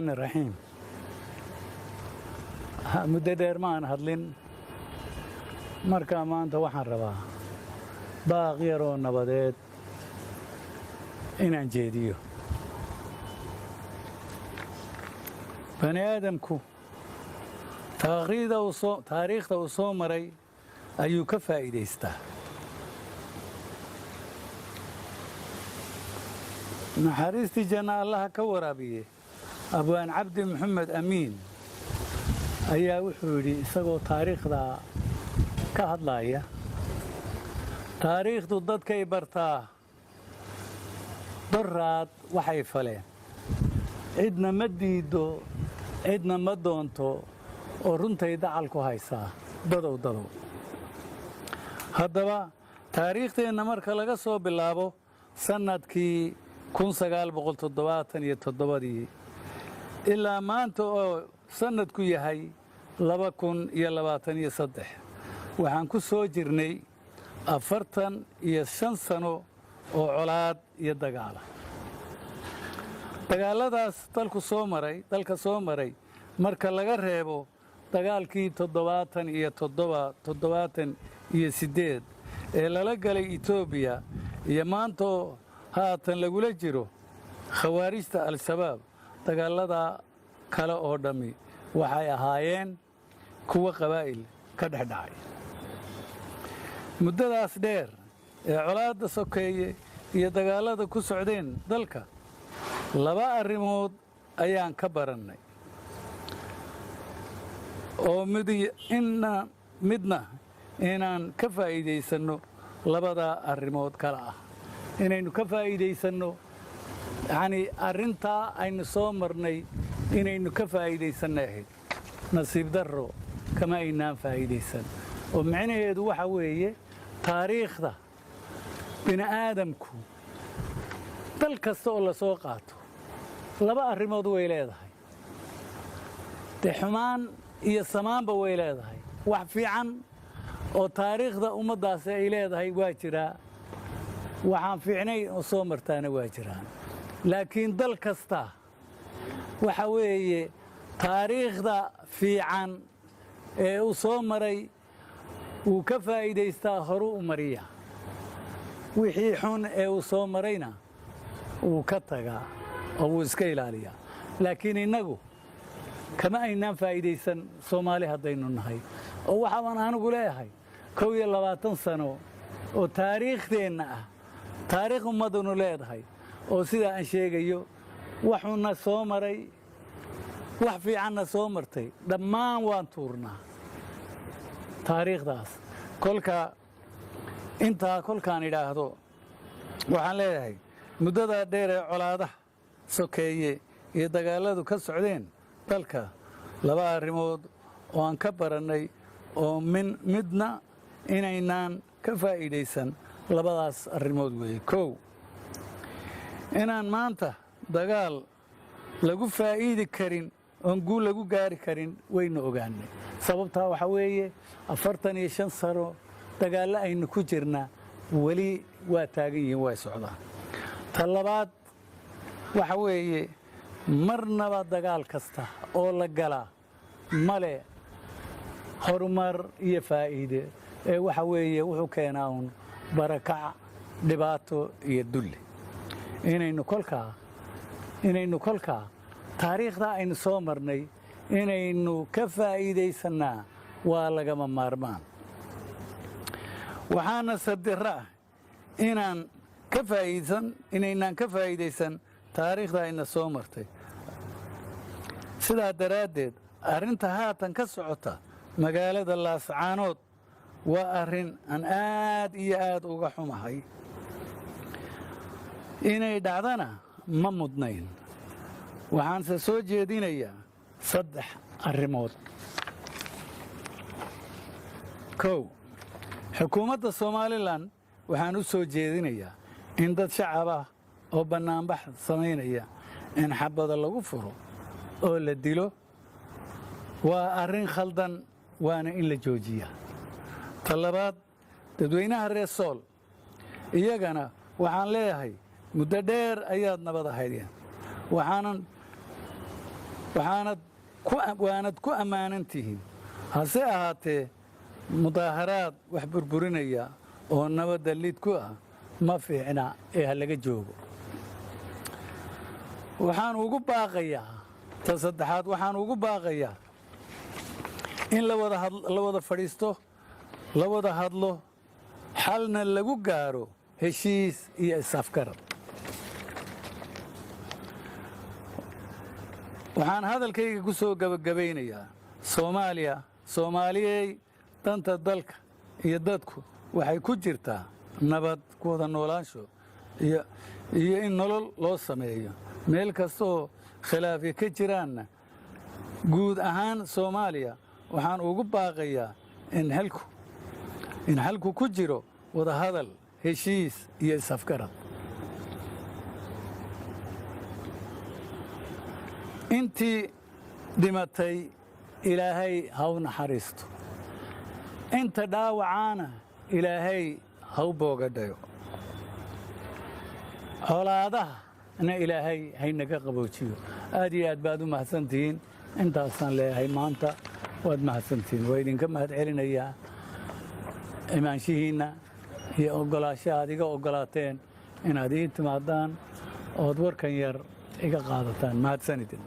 Raxiim. Muddo dheer ma aan hadlin. Markaa maanta waxaan rabaa baaq yaroo nabadeed inaan jeediyo. Bani aadamku taariikhda uu soo maray ayuu ka faa'iidaystaa. Naxariistii janna Allaha ka waraabiye, Abwaan Cabdi Maxamed Amiin ayaa wuxuu yidhi, isagoo taariikhda ka hadlaaya: "Taariikhdu dadkay bartaa doraad waxay faleen, cidna ma diiddo, cidna ma doonto, oo runtay dacal ku haysaa dadow dadow." Haddaba taariikhteenna marka laga soo bilaabo sannadkii 1977-dii ilaa maanta oo sannadku yahay 2023, waxaan ku soo jirnay 45 sano oo colaad iyo dagaala. Dagaalladaas dalku soo maray, dalka soo maray, marka laga reebo dagaalkii 77, 78 ee lala galay Etoobiya iyo maantoo haatan lagula jiro Khawaarijta Al-Shabaab, dagaallada kale oo dhammi waxay ahaayeen kuwo qabaa'il ka dhex dhacay. Muddadaas dheer ee colaadda sokeeye iyo dagaallada ku socdeen dalka, laba arrimood ayaan ka barannay oo midna inaan ka faa'iidaysanno. Labadaa arrimood kale ah inaynu ka faa'iidaysanno, yacnii arrintaa aynu soo marnay inaynu ka faa'iidaysanay ahayd. Nasiib darro, kama aynaan faa'iidaysan, oo micnaheedu waxa weeye taariikhda bini'aadamku dal kasta oo la soo qaato laba arrimood way leedahay, dee xumaan iyo samaanba way leedahay. Wax fiican oo taariikhda ummaddaasi ay leedahay waa jiraa, waxaan fiicnayn oo soo martaana waa jiraan. Laakiin dal kasta waxa weeye taariikhda fiican ee uu soo maray wuu ka faa'iidaystaa, horu u mariya. Wixii xun ee uu soo marayna wuu ka tagaa oo wuu iska ilaaliyaa. Laakiin innagu kama aynaan faa'iidaysan, Soomaali haddaynu nahay, oo waxaabaan anigu leeyahay 21 sano oo taariikhdeenna ah, taariikh ummadunu leedahay oo sidaa aan sheegayo, waxuuna soo maray, wax fiicanna soo martay, dhammaan waan tuurnaa taariikhdaas. Kolka intaa kolkaan idhaahdo, waxaan leeyahay muddadaa dheer ee colaadaha sokeeye iyo dagaalladu ka socdeen dalka, laba arrimood oo aan ka barannay oo min midna inaynaan ka faa'iidaysan, labadaas arrimood weeye. Kow, inaan maanta dagaal lagu faa'iidi karin oon guul lagu gaari karin waynu ogaannay. Sababtaa waxaa weeye 45 sano dagaallo aynu ku jirnaa weli waa taagan yihiin, way socdaan. Ta labaad waxa weeye marnaba dagaal kasta oo la galaa male horumar iyo faa'iide, ee waxa weeye wuxuu keenaa uun barakac, dhibaato iyo dulli. Inaynu kolkaa taariikhdaa aynu soo marnay inaynu ka faa'iidaysannaa waa lagama maarmaan. Waxaana sabdiro ah inaynaan ka faa'iidaysan taariikhda ayna soo martay. Sidaa daraaddeed, arrinta haatan ka socota magaalada Laascaanood waa arrin aan aad iyo aad uga xumahay, inay dhacdana ma mudnayn. Waxaanse soo jeedinayaa saddex arrimood. Kow, xukuumadda Somaliland waxaan u soo jeedinayaa in dad shacab ah oo bannaanbax samaynaya in xabada lagu furo oo la dilo waa arrin khaldan, waana in la joojiyaa. Ta labaad, dadweynaha reer Sool iyagana waxaan leeyahay muddo dheer ayaad nabad ahaydeen, waxaanan Waxaanad waanad ku ammaanan tihiin. Hase ahaatee, mudaaharaad wax burburinaya oo nabadda lid ku ah ma fiicna ee ha laga joogo. Waxaan ugu baaqayaa, ta saddexaad, waxaan ugu baaqayaa in la wada fadhiisto, la wada hadlo, xalna lagu gaaro heshiis iyo is-afgarad. Waxaan hadalkayga ku soo gabagabaynayaa: Soomaaliya, Soomaaliyey, danta dalka iyo dadku waxay ku jirtaa nabad ku wada noolaansho iyo in nolol loo sameeyo. Meel kastaoo khilaafya ka jiraanna, guud ahaan Soomaaliya, waxaan ugu baaqayaa in xalku ku jiro wadahadal, heshiis iyo is-afgarad. Intii dhimatay Ilaahay ha u naxariisto, inta dhaawacaana Ilaahay ha u boogadhayo, colaadahana Ilaahay haynaga qaboojiyo. Aad iyo aad baad u mahadsantihiin. Intaasaan leeyahay maanta. Waad mahadsantihiin. Waa idinka mahad celinayaa imaanshihiinna iyo oggolaashaha aad iga oggolaateen inaad ii timaadaan ood warkan yar iga qaadataan. Mahadsanidin.